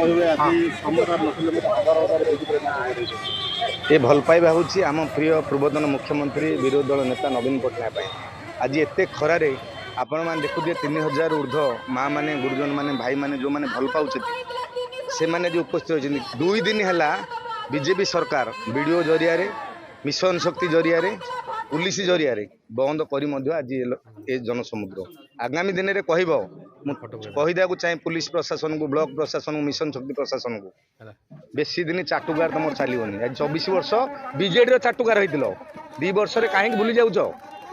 କହିବେ, ଆଜି ସମୁଦାୟ ଲକ୍ଷ ଲକ୍ଷ, ହଜାର ହଜାର ବିଜେପି? ଏ ଭଲ ପାଇବା ହେଉଛି ଆମ ପ୍ରିୟ ପୂର୍ବତନ ମୁଖ୍ୟମନ୍ତ୍ରୀ, ବିରୋଧୀ ଦଳ ନେତା ନବୀନ ପଟ୍ଟନାୟକ ପାଇଁ। ଆଜି ଏତେ ଖରାରେ ଆପଣମାନେ ଦେଖୁଥିବେ, 3000 ଉର୍ଦ୍ଧ୍ୱ ମା ମାନେ, ଗୁରୁଜନମାନେ, ଭାଇମାନେ, ଯେଉଁମାନେ ଭଲ ପାଉଛନ୍ତି, ସେମାନେ ଆଜି ଉପସ୍ଥିତ ହୋଇଛନ୍ତି। 2 ଦିନ ହେଲା ବିଜେପି ସରକାର ବିଡ଼ିଓ ଜରିଆରେ, ମିଶନ ଶକ୍ତି ଜରିଆରେ, ପୁଲିସ ଜରିଆରେ ବନ୍ଦ କରି ମଧ୍ୟ ଆଜି ଏ ଜନସମୁଦ୍ର ଆଗାମୀ ଦିନରେ କହିବ। ମୁଁ କହିଦେବାକୁ ଚାହେଁ ପୁଲିସ ପ୍ରଶାସନକୁ, ବ୍ଲକ ପ୍ରଶାସନକୁ, ମିଶନ ଶକ୍ତି ପ୍ରଶାସନକୁ, ବେଶୀ ଦିନ ଚାଟୁକାର ତମର ଚାଲିବନି। ଆଜି 24 ବର୍ଷ ବିଜେଡ଼ିର ଚାଟୁକାର ହେଇଥିଲ, 2 ବର୍ଷରେ କାହିଁକି ଭୁଲି ଯାଉଛ?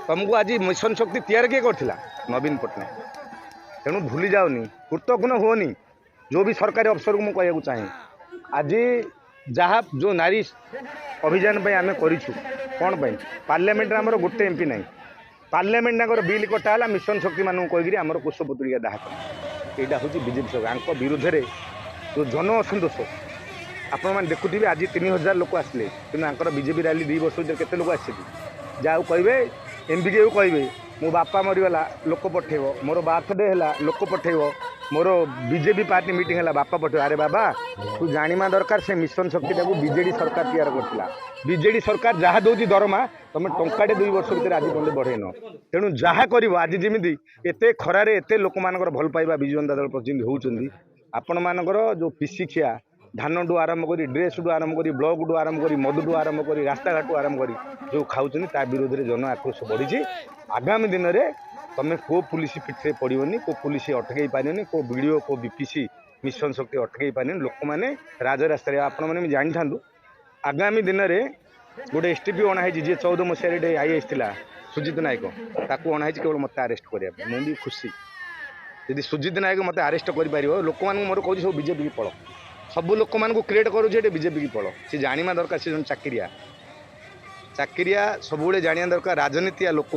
ତମକୁ ଆଜି ମିଶନ ଶକ୍ତି ତିଆରି କିଏ କରିଥିଲା? ନବୀନ ପଟ୍ଟନାୟକ। ତେଣୁ ଭୁଲି ଯାଉନି, କୃତଘ୍ନ ହୁଅନି। ଯେଉଁ ବି ସରକାରୀ ଅଫିସରକୁ ମୁଁ କହିବାକୁ ଚାହେଁ, ଆଜି ଯାହା ଯେଉଁ ନାରୀ ଅଭିଯାନ ପାଇଁ ଆମେ କରିଛୁ, କ'ଣ ପାଇଁ? ପାର୍ଲାମେଣ୍ଟରେ ଆମର ଗୋଟେ ଏମ୍ପି ନାହିଁ। ପାର୍ଲାମେଣ୍ଟ ତାଙ୍କର ବିଲ୍ କଟା ହେଲା, ମିଶନ ଶକ୍ତିମାନଙ୍କୁ କହିକିରି ଆମର କୁଶପୁତ୍ତଳିକା ଦାହ କଲେ। ଏଇଟା ହେଉଛି ବିଜେପି ସରକାର। ୟାଙ୍କ ବିରୁଦ୍ଧରେ ଯେଉଁ ଜନ ଅସନ୍ତୋଷ ଆପଣମାନେ ଦେଖୁଥିବେ, ଆଜି 3000 ଲୋକ ଆସିଲେ, କିନ୍ତୁ ୟାଙ୍କର ବିଜେପି ରାଲି 2 ବର୍ଷ ଭିତରେ କେତେ ଲୋକ ଆସିଛନ୍ତି? ଯାହାକୁ କହିବେ, ଏମ୍ପିକୁ କହିବେ, ମୋ ବାପା ମରିଗଲା ଲୋକ ପଠେଇବ, ମୋର ବାର୍ଥଡେ ହେଲା ଲୋକ ପଠେଇବ, ମୋର ବିଜେପି ପାର୍ଟି ମିଟିଂ ହେଲା ବାପା ପଠେଇବ। ଆରେ ବାବା, ତୁ ଜାଣିବା ଦରକାର, ସେ ମିଶନ ଶକ୍ତିଟାକୁ ବିଜେଡ଼ି ସରକାର ତିଆରି କରିଥିଲା। ବିଜେଡ଼ି ସରକାର ଯାହା ଦେଉଛି ଦରମା, ତମେ ଟଙ୍କାଟେ 2 ବର୍ଷ ଭିତରେ ଆଜି ପର୍ଯ୍ୟନ୍ତ ବଢ଼େଇନ। ତେଣୁ ଯାହା କରିବ, ଆଜି ଯେମିତି ଏତେ ଖରାରେ ଏତେ ଲୋକମାନଙ୍କର ଭଲ ପାଇବା ବିଜୁ ଜନତା ଦଳ ପ୍ରତି ଯେମିତି ହେଉଛନ୍ତି, ଆପଣମାନଙ୍କର ଯେଉଁ ପିସିଖିଆ ଧାନଠୁ ଆରମ୍ଭ କରି, ଡ୍ରେସ୍ଠୁ ଆରମ୍ଭ କରି, ବ୍ଲକଠୁ ଆରମ୍ଭ କରି, ମଦଠୁ ଆରମ୍ଭ କରି, ରାସ୍ତାଘାଟୁ ଆରମ୍ଭ କରି ଯେଉଁ ଖାଉଛନ୍ତି, ତା ବିରୋଧରେ ଜନ ଆକ୍ରୋଶ ବଢ଼ିଛି। ଆଗାମୀ ଦିନରେ ତମେ କେଉଁ ପୁଲିସ ପିଠିରେ ପଡ଼ିବନି, କେଉଁ ପୁଲିସ ଅଟକେଇ ପାରିବନି, କେଉଁ ବିଡ଼ିଓ, କେଉଁ ବିପିସି, ମିଶନ ଶକ୍ତି ଅଟକେଇ ପାରିବନି। ଲୋକମାନେ ରାଜରାସ୍ତାରେ, ଆପଣମାନେ ବି ଜାଣିଥାନ୍ତୁ, ଆଗାମୀ ଦିନରେ ଗୋଟେ ଏସ୍ ଟି ପି ଅଣା ହେଇଛି। ଯିଏ 14 ମସିହାରେ I S ଥିଲା ସୁଜିତ ନାୟକ, ତାକୁ ଅଣା ହେଇଛି କେବଳ ମୋତେ ଆରେଷ୍ଟ କରିବା ପାଇଁ। ମୁଁ ବି ଖୁସି ଯଦି ସୁଜିତ ନାୟକ ମୋତେ ଆରେଷ୍ଟ କରିପାରିବ। ଲୋକମାନଙ୍କୁ ମୋର କହୁଛି, ସବୁ ବିଜେପିକି ପଳ। ସବୁ ଲୋକମାନଙ୍କୁ କ୍ରିଏଟ୍ କରୁଛି ଏଠି, ବିଜେପିକି ପଳ। ସେ ଜାଣିବା ଦରକାର, ସେ ଜଣେ ଚାକିରିଆ। ଚାକିରିଆ ସବୁବେଳେ ଜାଣିବା ଦରକାର, ରାଜନୀତିଆ ଲୋକ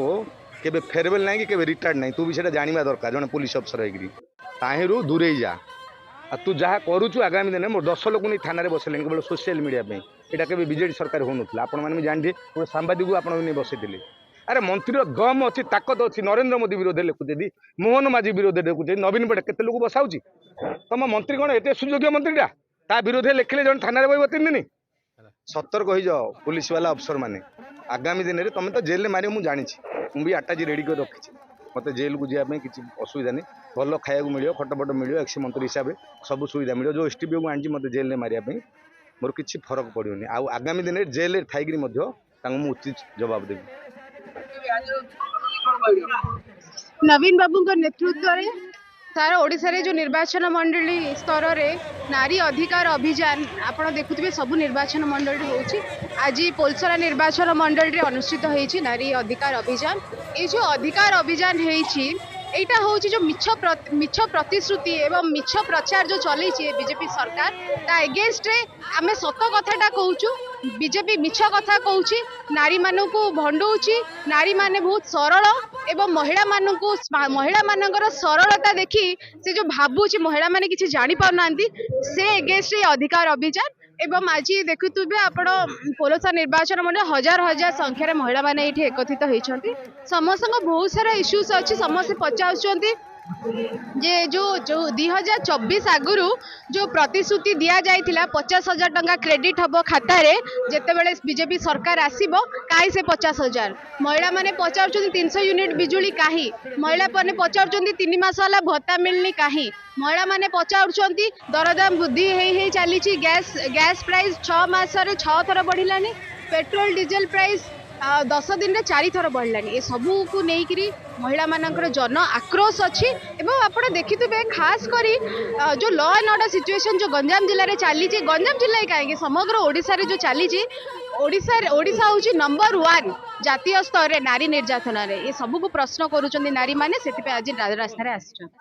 କେବେ ଫେରୱେଲ୍ ନାହିଁ କି କେବେ ରିଟାୟାର୍ଡ ନାହିଁ। ତୁ ବି ସେଇଟା ଜାଣିବା ଦରକାର ଜଣେ ପୋଲିସ ଅଫିସର ହେଇକିରି। ତାହିଁରୁ ଦୂରେଇ ଯା। ଆଉ ତୁ ଯାହା କରୁଛୁ, ଆଗାମୀ ଦିନରେ ମୋର 10 ଲୋକ ନେଇ ଥାନାରେ ବସେଇଲେଣି କେବଳ ସୋସିଆଲ ମିଡ଼ିଆ ପାଇଁ। ଏଇଟା କେବେ ବିଜେଡ଼ି ସରକାର ହେଉନଥିଲା। ଆପଣମାନେ ବି ଜାଣିଥିବେ, ଗୋଟେ ସାମ୍ବାଦିକକୁ ଆପଣ ନେଇ ବସେଇଥିଲେ। ଆରେ, ମନ୍ତ୍ରୀର ଦମ ଅଛି, ତାକତ ଅଛି, ନରେନ୍ଦ୍ର ମୋଦି ବିରୋଧରେ ଲେଖୁଛନ୍ତି, ମୋହନ ମାଝୀ ବିରୋଧରେ ଲେଖୁଛନ୍ତି, ନବୀନ ପଟ୍ଟନାୟକ କେତେ ଲୋକ ବସାଉଛି। ତମ ମନ୍ତ୍ରୀ କ'ଣ ଏତେ ସୁଯୋଗ୍ୟ ମନ୍ତ୍ରୀଟା? ତା ବିରୋଧରେ ଲେଖିଲେ ଜଣେ ଥାନାରେ ବସିବ 3 ଦିନ। ସତର୍କ ହେଇଯାଅ ପୁଲିସ ବାଲା, ଅଫିସର ମାନେ। ଆଗାମୀ ଦିନରେ ତମେ ତ ଜେଲରେ ମାରିବ, ମୁଁ ଜାଣିଛି। ମୁଁ ବି ଆଟାଚି ରେଡ଼ି କରି ରଖିଛି। ମୋତେ ଜେଲକୁ ଯିବା ପାଇଁ କିଛି ଅସୁବିଧା ନାହିଁ। ଭଲ ଖାଇବାକୁ ମିଳିବ, ଖଟ ଫଟ ମିଳିବ, ଏକ୍ସ ମନ୍ତ୍ରୀ ହିସାବରେ ସବୁ ସୁବିଧା ମିଳିବ। ଯେଉଁ ଏସ୍ ଟି ପିକୁ ଆଣିଛି ମୋତେ ଜେଲରେ ମାରିବା ପାଇଁ, ମୋର କିଛି ଫରକ ପଡ଼ିବନି। ଆଉ ଆଗାମୀ ଦିନରେ ଜେଲରେ ଥାଇକିରି ମଧ୍ୟ ତାଙ୍କୁ ମୁଁ ଉଚିତ ଜବାବ ଦେବି। ନବୀନ ବାବୁଙ୍କ ନେତୃତ୍ୱରେ ସାରା ଓଡ଼ିଶାରେ ଯେଉଁ ନିର୍ବାଚନ ମଣ୍ଡଳୀ ସ୍ତରରେ ନାରୀ ଅଧିକାର ଅଭିଯାନ, ଆପଣ ଦେଖୁଥିବେ, ସବୁ ନିର୍ବାଚନ ମଣ୍ଡଳୀରେ ହେଉଛି। ଆଜି ପୋଲସରା ନିର୍ବାଚନ ମଣ୍ଡଳୀରେ ଅନୁଷ୍ଠିତ ହେଇଛି ନାରୀ ଅଧିକାର ଅଭିଯାନ। ଏଇ ଯେଉଁ ଅଧିକାର ଅଭିଯାନ ହେଇଛି, ଏଇଟା ହେଉଛି ଯେଉଁ ମିଛ ପ୍ରତିଶ୍ରୁତି ଏବଂ ମିଛ ପ୍ରଚାର ଯେଉଁ ଚଲେଇଛି ବିଜେପି ସରକାର, ତା ଏଗେନଷ୍ଟରେ ଆମେ ସତ କଥାଟା କହୁଛୁ। ବିଜେପି ମିଛ କଥା କହୁଛି, ନାରୀମାନଙ୍କୁ ଭଣ୍ଡଉଛି। ନାରୀମାନେ ବହୁତ ସରଳ ଏବଂ ମହିଳାମାନଙ୍କର ସରଳତା ଦେଖି ସେ ଯେଉଁ ଭାବୁଛି ମହିଳାମାନେ କିଛି ଜାଣିପାରୁନାହାନ୍ତି, ସେ ଏଗେନଷ୍ଟରେ ଅଧିକାର ଅଭିଯାନ। ଏବଂ ଆଜି ଦେଖୁଥିବେ ଆପଣ, ପୋଲସରା ନିର୍ବାଚନ ମଣ୍ଡଳୀ ହଜାର ହଜାର ସଂଖ୍ୟାରେ ମହିଳାମାନେ ଏଇଠି ଏକତ୍ରିତ ହେଇଛନ୍ତି। ସମସ୍ତଙ୍କ ବହୁତ ସାରା ଇସ୍ୟୁସ୍ ଅଛି। ସମସ୍ତେ ପଚାରୁଛନ୍ତି ଯେ ଯେଉଁ ଯେଉଁ 2024 ଆଗରୁ ଯେଉଁ ପ୍ରତିଶ୍ରୁତି ଦିଆଯାଇଥିଲା, 50,000 ଟଙ୍କା କ୍ରେଡିଟ୍ ହେବ ଖାତାରେ ଯେତେବେଳେ ବିଜେପି ସରକାର ଆସିବ, କାହିଁ ସେ 50,000? ମହିଳାମାନେ ପଚାରୁଛନ୍ତି, 300 ୟୁନିଟ୍ ବିଜୁଳି କାହିଁ? ମହିଳାମାନେ ପଚାରୁଛନ୍ତି, 3 ମାସ ହେଲା ଭତ୍ତା ମିଳିନି କାହିଁ? ମହିଳାମାନେ ପଚାରୁଛନ୍ତି, ଦରଦାମ ବୃଦ୍ଧି ହେଇ ହେଇ ଚାଲିଛି, ଗ୍ୟାସ୍ ପ୍ରାଇସ୍ 6 ମାସରେ 6 ଥର ବଢ଼ିଲାଣି, ପେଟ୍ରୋଲ ଡିଜେଲ ପ୍ରାଇସ୍ 10 ଦିନରେ 4 ଥର ବଢ଼ିଲାଣି। ଏସବୁକୁ ନେଇକିରି ମହିଳାମାନଙ୍କର ଜନ ଆକ୍ରୋଶ ଅଛି। ଏବଂ ଆପଣ ଦେଖିଥିବେ, ଖାସ କରି ଯେଉଁ ଲ ଆଣ୍ଡ ଅର୍ଡର ସିଚୁଏସନ୍ ଯେଉଁ ଗଞ୍ଜାମ ଜିଲ୍ଲାରେ ଚାଲିଛି, ଗଞ୍ଜାମ ଜିଲ୍ଲାରେ କାହିଁକି, ସମଗ୍ର ଓଡ଼ିଶାରେ ଯେଉଁ ଚାଲିଛି, ଓଡ଼ିଶା ହେଉଛି ନମ୍ବର ୱାନ୍ ଜାତୀୟ ସ୍ତରରେ ନାରୀ ନିର୍ଯାତନାରେ। ଏ ସବୁକୁ ପ୍ରଶ୍ନ କରୁଛନ୍ତି ନାରୀମାନେ, ସେଥିପାଇଁ ଆଜି ରାଜରାସ୍ତାରେ ଆସିଛନ୍ତି।